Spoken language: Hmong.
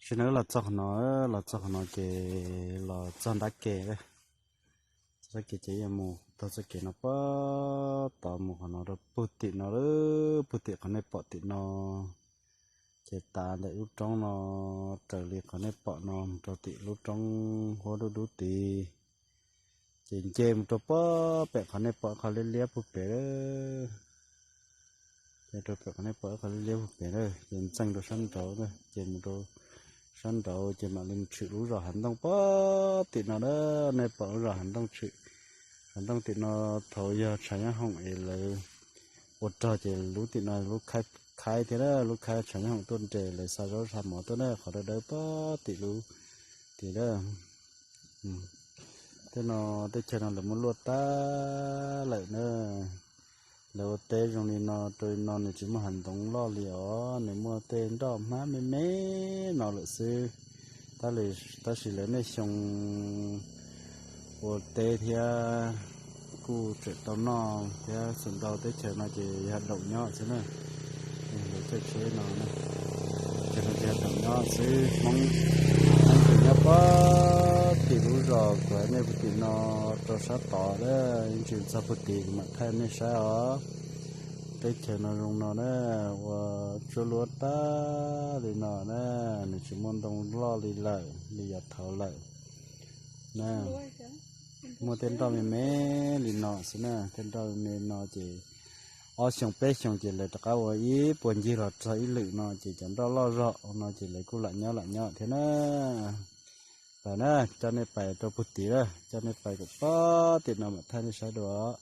Saib na, los txog qhov no, los txog qhov no ces los txog ntab ke, txog ntab ke ces yuav mus taug txoj kev no puag tod mus qhov no rau puag tim no, puag tim qhov nej pom tim no. Ces tav ntawm lub roob no, raws li qhov nej pom no mus rau tim lub roob huab dub dub tid, ces nce mus rau puag pem qhov nej pom qhov liab liab puag pem lawm. Ces rau pem qhov nej pom qhov liab liab puag pem lawm, ces ntxeev rau sab nraud, ces mus rau sab nraud ces mam li tshwm lub zos Hav Ntooj puag tim no na. Nej pom lub zos Hav Ntooj tshwm, Hav Ntooj tim no thaum yog tshav nyob hoom es lawv ua rog ces lub tim no lub khaib khaib thiab na, lub khaib tshav nyob hoom tuaj nres lawv xa zaub xa mov tuaj na, qhov dawb dawb puag tim lub tim na. Tej no, teb chaws no lawv muab luaj tag lawm na. Lawv ua teb zoo li no rau li no nws tsis muaj hav ntoov loj li os, nws muaj tej nroj hmab me me no lawm xwb. Tab sis lawv niaj xyoo ua teb thiab kuj tseem tau noj thiab, xum ntau teb chaws no ces yog daum nyob xwb na. Lawv caij tsheb no, ces no ces yog daum nyob xwb. Hmoob, Hmoob tseem nyob puag tim lub zos kuv hais nej puag tim no rau sab tod na, yeej tsis txog puag tid kuv mam thaij nej saib os. Teb chaws no zoo no na, ua tsuab luab tag li no na, nws tsis muaj ntoo loj li lawm li yav thaud lawm na. Muaj tej nroj me me li no xwb na, tej nroj me me no ces ob xyoo peb xyoo ces lawv rov qab ua ib puas ncig los txog ib lwm no ces cov nroj loj zog no ces lawv kuj lam nyob lam nyob thiab na. Pais na, coj nej pais rau puag tid na, coj nej pais kom puag tim no mam thaij nej saib dua.